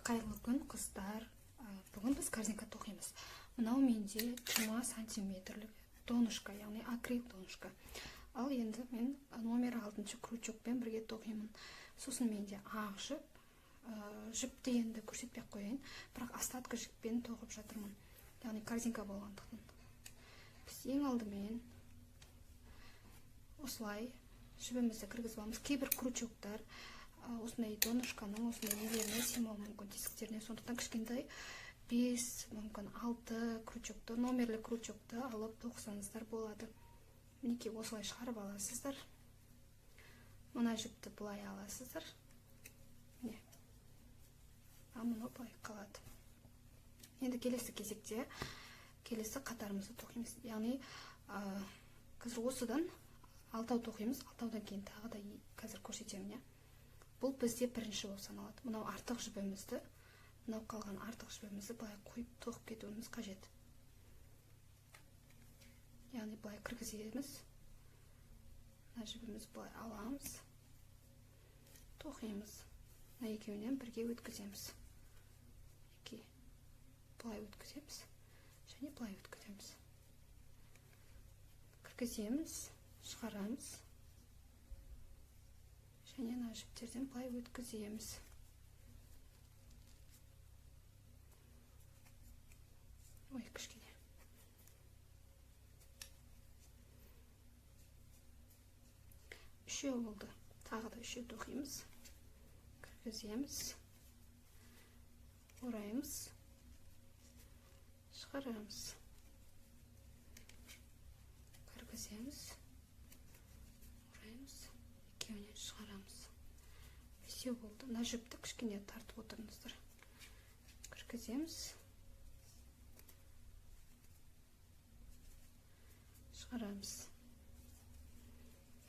Қайырлы күн, қыздар. Бүгін біз корзинка тоқимыз. Мынау менде 20 сантиметрлік донышко, яғни акрил донышко. Ал енді мен номер 6 крючокпен бірге тоқимын. Сосын менде ақ жіп, жіпті енді көрсетпей ақ қояйын, бірақ остатка жіппен тоқып жатырмын. Яғни корзинка болғандықтан. Біз ең алдымен осылай жібімізді кіргізіп аламыз. Кейбір крючоктар осындай донышканың осындай нелеріне сыймауы мүмкін, тесіктеріне. Сондықтан кішкентай 5, мүмкін 6 крючокты, номерлі крючокты алып тоқысаңыздар болады. Мінекей осылай шығарып аласыздар. Мына жіпті былай аласыздар. Міне. Ал мынау былай қалады. Енді келесі кезекте келесі қатарымызды тоқимыз. Яғни қазір осыдан 6 тоқимыз. 6-дан кейін тағы да қазір көрсетемін, иә. Бұл бізде бірінші болып саналады. Мынау артық жібімізді, мынау қалған артық жібімізді былай қойып тоқып кетуіміз қажет. Яғни былай кіргіземіз. Мына жібімізді былай аламыз. Тоқимыз. Мына екеуінен бірге өткіземіз. Мінекей. Былай өткіземіз және былай өткіземіз. Кіргіземіз, шығарамыз. Және мына жіптерден былай өткіземіз. Ой, кішкене. Үшеу болды. Тағы да үшеу тоқимыз. Кіргіземіз. Ораймыз. Шығарамыз. Кіргіземіз. Ораймыз. Екеуінен шығарамыз. Бесеу болды. Мына жіпті кішкене тартып отырыңыздар. Кіргіземіз. Шығарамыз.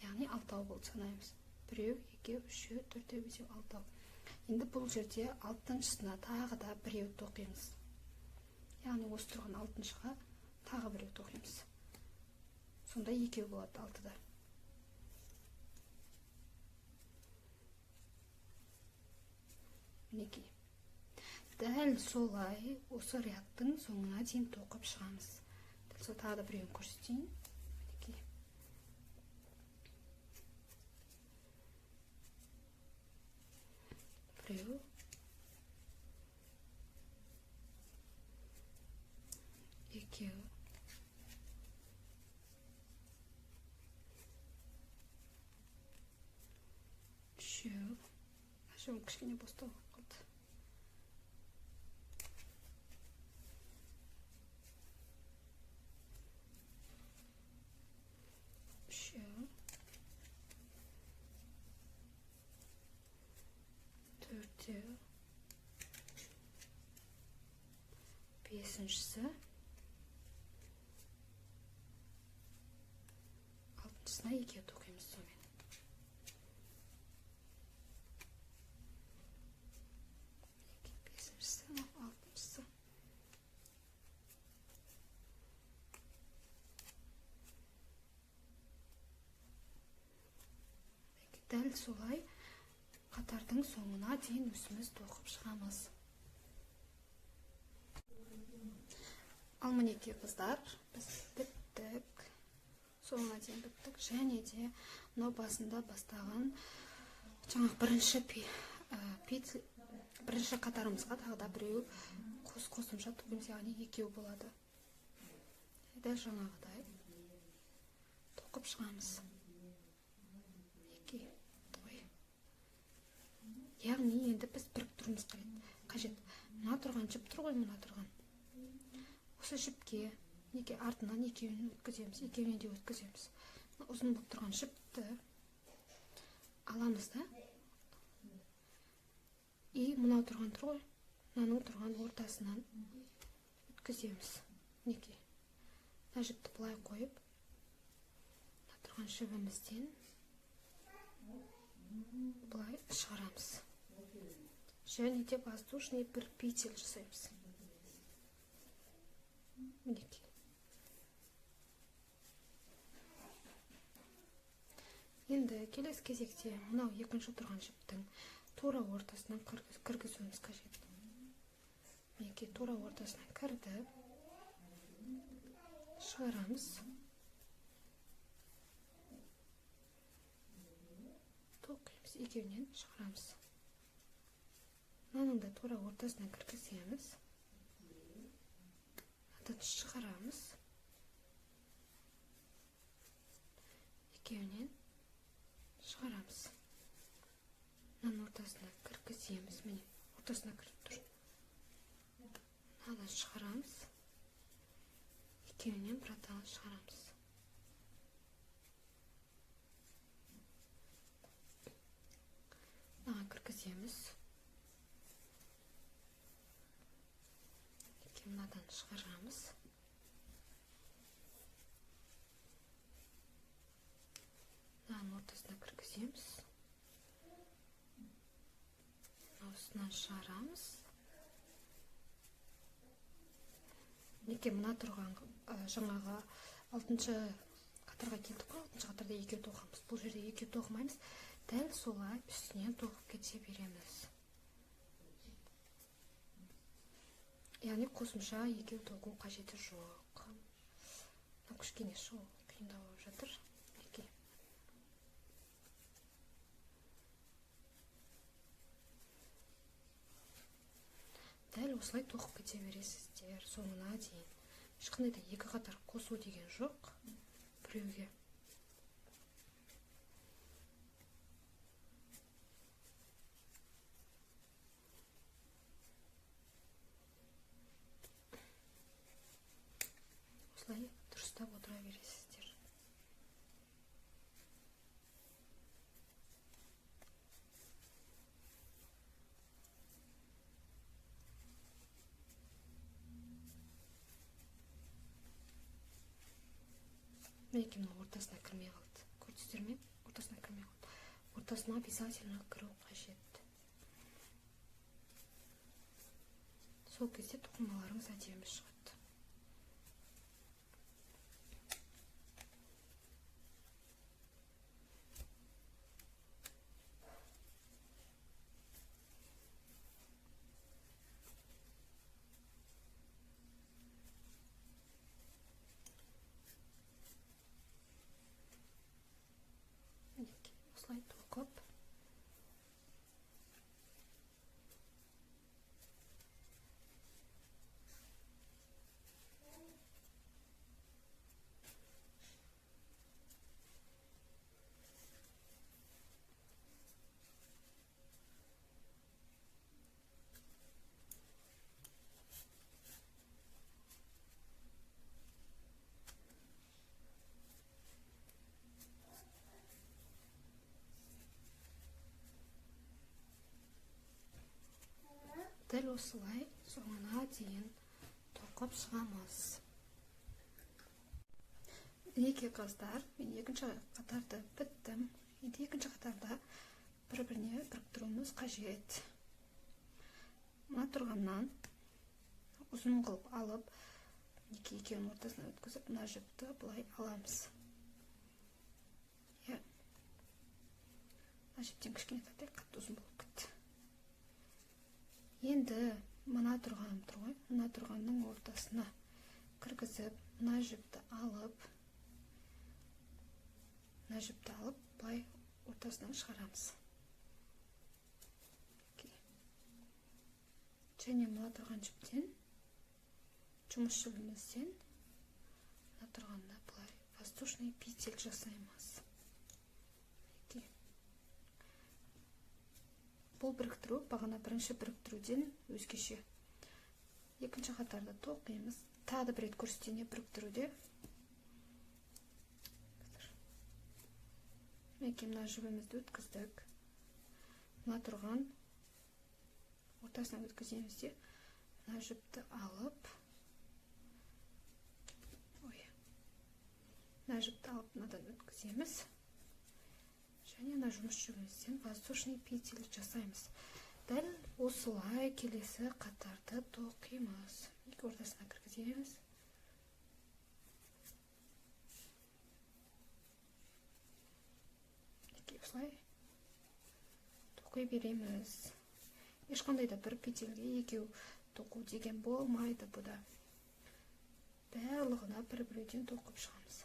Яғни алтау болды санаймыз. Біреу, екеу, үшеу, төртеу, бесеу, алтау. Енді бұл жерде алтыншысына тағы да біреу тоқимыз. Яғни осы тұрған алтыншыға тағы біреу тоқимыз. Сонда екеу болады алтыда. Мінекей. Дәл солай осы рядтың соңына дейін тоқып шығамыз. Дәл сол тағы да біреуін көрсетейін. Мінекей. Біреу. Екеу. Үшеу. Ашуым кішкене бостау болып қалды. Үшеу. Төртеу. Бесіншісі. Алтыншысына екеу тоқимыз сонымен. Бесіншісі, алтыншысы. Дәл солай қатардың соңына дейін өзіміз тоқып шығамыз. Ал мінекей қыздар, біз біттік. Соңына дейін біттік. Және де мынау басында бастаған жаңағы бірінші бірінші қатарымызға тағы да біреу қосымша тоқимыз, яғни екеу болады. Дәл жаңағыдай тоқып шығамыз. Екі. Ой. Яғни енді біз біріктіруіміз қажет. Мына тұрған жіп тұр ғой, мына тұрған. Осы жіпке неге артынан екеуін өткіземіз, екеуінен де өткіземіз. Мына ұзын болып тұрған жіпті аламыз да. И мынау тұрған тұр ғой, мынаның тұрған ортасынан өткіземіз. Мінекей. Мына жіпті былай қойып, мына тұрған жібімізден былай шығарамыз. Және де воздушный бір петель жасаймыз. Мінекей. Енді келесі кезекте мынау екінші тұрған жіптің тура ортасынан кіргізуіміз қажет. Мінекей, тура ортасына кірді. Шығарамыз. Тоқимыз, екеуінен шығарамыз. Мынаның да тура ортасына кіргіземіз. Мынадан шығарамыз. Екеуінен шығарамыз. Мынаның ортасына кіргіземіз. Міне, ортасына кіріп тұр. Мынадан шығарамыз. Екеуінен бір шығарамыз. Мынаған кіргіземіз. Мынадан шығарамыз. Мынаның ортасына кіргіземіз. Осынан шығарамыз. Мінекей, мына тұрған жаңағы 6-шы қатарға келдік қой, 6-шы қатарда екеу тоқымыз. Бұл жерде екеу тоқымаймыз. Дәл солай үстінен тоқып кете береміз. Яғни қосымша екеу тоқу қажеті жоқ. Мынау кішкене шығу қиындау болып жатыр. Мінекей. Дәл осылай тоқып кете бересіздер соңына дейін. Ешқандай да екі қатар қосу деген жоқ біреуге. Осылай дұрыстап отыра бересіздер. Мінекей, мына ортасына кірмей қалды. Көрдіңіздер ме? Ортасына кірмей қалды. Ортасына обязательно кіру қажет. Сол кезде тоқымаларыңыз әдемі шығады. Осылай тоқып дәл осылай соңына дейін тоқып шығамыз. Мінекей қыздар, мен екінші қатарды біттім. Енді екінші қатарда бір-біріне біріктіруіміз қажет. Мына тұрғаннан ұзын қылып алып, мінекей екеуінің ортасына өткізіп, мына жіпті былай аламыз. Иә. Мына жіптен кішкене тартайық, қатты ұзын болып кетті. Енді мына тұрғаным тұр ғой, мына тұрғанның ортасына кіргізіп, мына жіпті алып, былай ортасынан шығарамыз. Және мына тұрған жіптен, жұмыс жібімізден мына тұрғанда былай воздушный петель жасаймыз. Бұл біріктіру бағана бірінші біріктіруден өзгеше. Екінші қатарда тоқимыз. Тағы да бір рет көрсетейін біріктіруде. Мінекей, мына жібімізді өткіздік. Мына тұрған ортасына өткіземіз де, мына жіпті алып, мына жіпті алып мынадан өткіземіз. Және мына жұмыс жібімізден воздушный петель жасаймыз. Дәл осылай келесі қатарды тоқимыз. Екі ортасына кіргіземіз. Екі осылай тоқи береміз. Ешқандай да бір петельге екеу Тоқу деген болмайды бұда. Барлығына бір-біреуден тоқып шығамыз.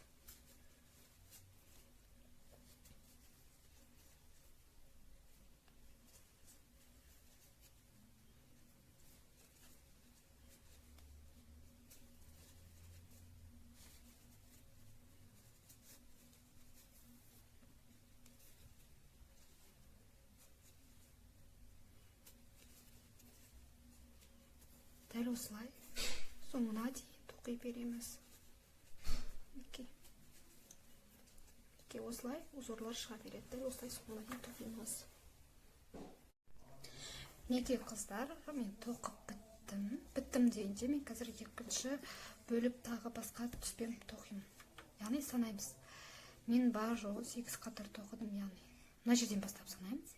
Дәл осылай соңына дейін тоқи береміз. Мінекей. Мінекей, осылай узорлар шыға береді. Дәл осылай соңына дейін тоқимыз. Мінекей, қыздар, мен тоқып біттім. Біттім дегенде мен қазір екінші бөліп тағы басқа түспен тоқимын. Яғни санаймыз. Мен бар жоғы 8 қатар тоқыдым, яғни мына жерден бастап санаймыз.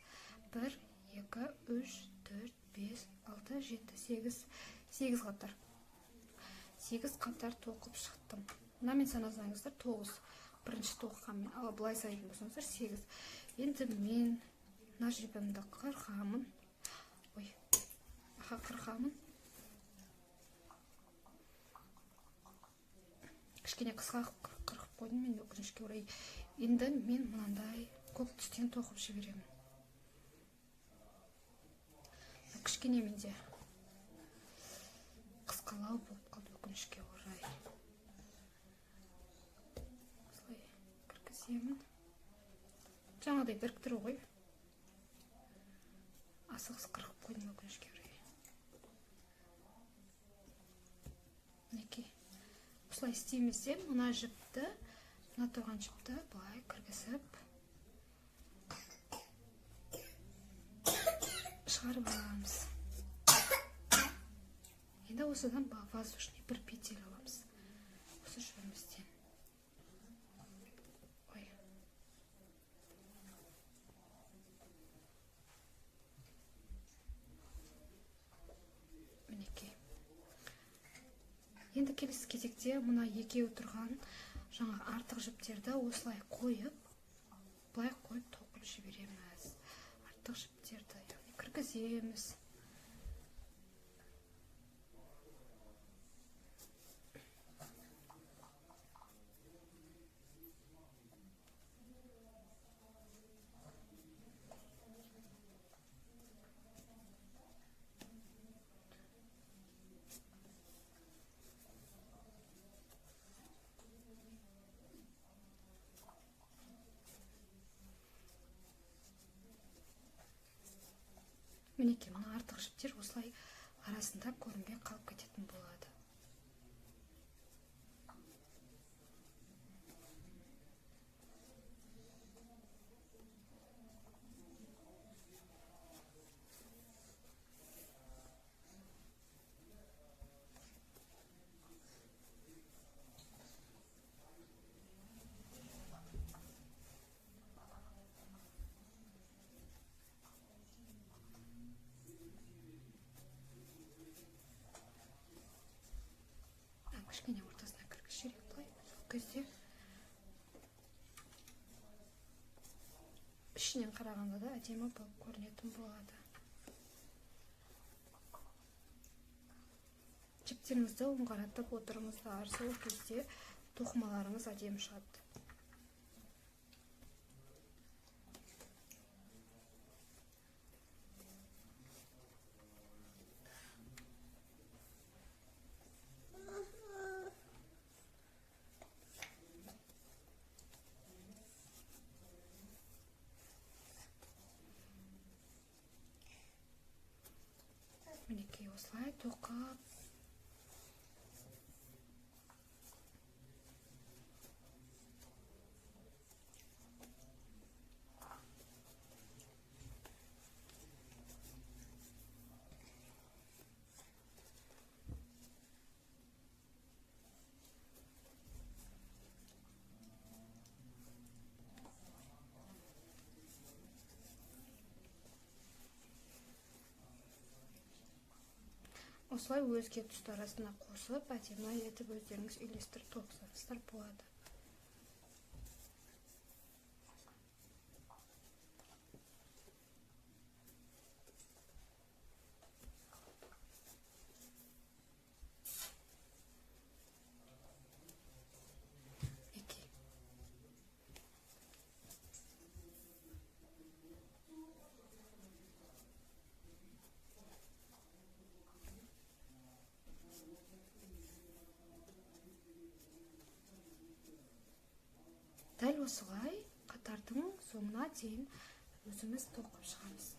1, 2, 3, 4, 5, 6, 7, 8, 8 қатар. 8 қатар тоқып шықтым. Мына мен санасаңыздар 9. Бірінші тоқығанмен, ал былай санайтын болсаңыздар 8. Енді мен мына жібімді қырқамын. Ой, аха, қырқамын. Кішкене қысқа қырқып қойдым мен, өкінішке орай. Енді мен мынандай көк түстен тоқып жіберемін. Кішкене менде қысқалау болып қалды, өкінішке орай. Осылай кіргіземін. Жаңағыдай біріктіру ғой. Асығыс қырқып қойдым, өкінішке орай. Мінекей. Осылай істейміз де, мына жіпті, мына тұрған жіпті былай кіргізіп шығарып аламыз. Енді осыдан воздушный бір петель аламыз. Осы жібімізден. Ой. Мінекей. Енді келесі кезекте мына екеуі тұрған жаңа артық жіптерді осылай қойып, былай қойып тоқып жібереміз. Артық жіптерді, яғни кіргіземіз. Мінекей, мына артық жіптер осылай арасында көрінбей қалып кететін болады. Кішкене ортасына кіргізіп жіберейік былай. Сол кезде ішінен қарағанда да әдемі болып көрінетін болады. Жіптеріңізді оңғаратып отырыңыздар, сол кезде тоқымаларыңыз әдемі шығады. Мінекей, осылай тоқып осылай өзге түсті арасына қосып, әдемі етіп өздеріңіз үйлестіріп тоқысаңыздар болады. Дәл осылай қатардың соңына дейін өзіміз тоқып шығамыз.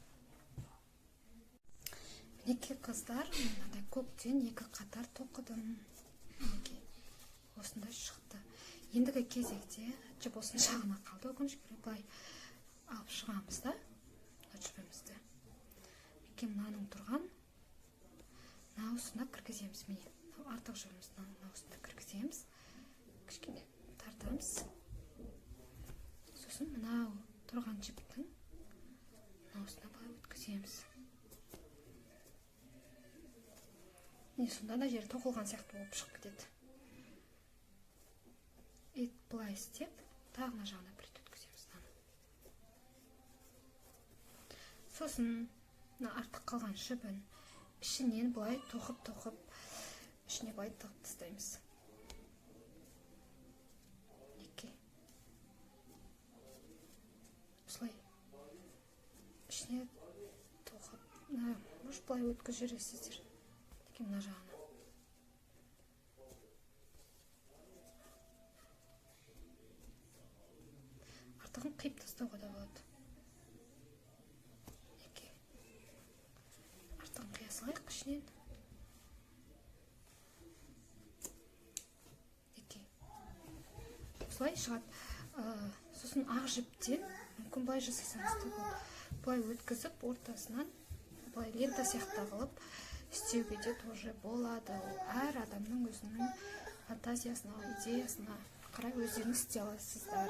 Мінекей қыздар, мынадай көктен 2 қатар тоқыдым. Мінекей осындай шықты. Ендігі кезекте жіп осынша ғана қалды, өкінішке орай былай алып шығамыз да жібімізді. Мінекей мынаның тұрған мынаусына кіргіземіз. Міне артық жібімізді мынаусына кіргіземіз, кішкене тартамыз. Сосын мынау тұрған жіптің мынаусына былай өткіземіз. Міне сонда да жері тоқылған сияқты болып шығып кетеді. И былай істеп, тағы мына жағына бір рет өткіземіз мынаны. Сосын мына артық қалған жібін ішінен былай тоқып-тоқып, ішіне былай тығып тастаймыз. Мінекей. Осылай ішіне тоқып, мына, может, былай өткізіп жібересіздер. Мінекей мына жағына. Артығын қиып тастауға да болады. Мінекей. Артығын қия салайық ішінен. Мінекей. Осылай шығады. Сосын ақ жіптен мүмкін былай жасасаңыз да болады. Былай өткізіп, ортасынан былай лента сияқты қылып істеуге де тоже болады. Ол әр адамның өзінің фантазиясына, идеясына қарай өздеріңіз істей аласыздар.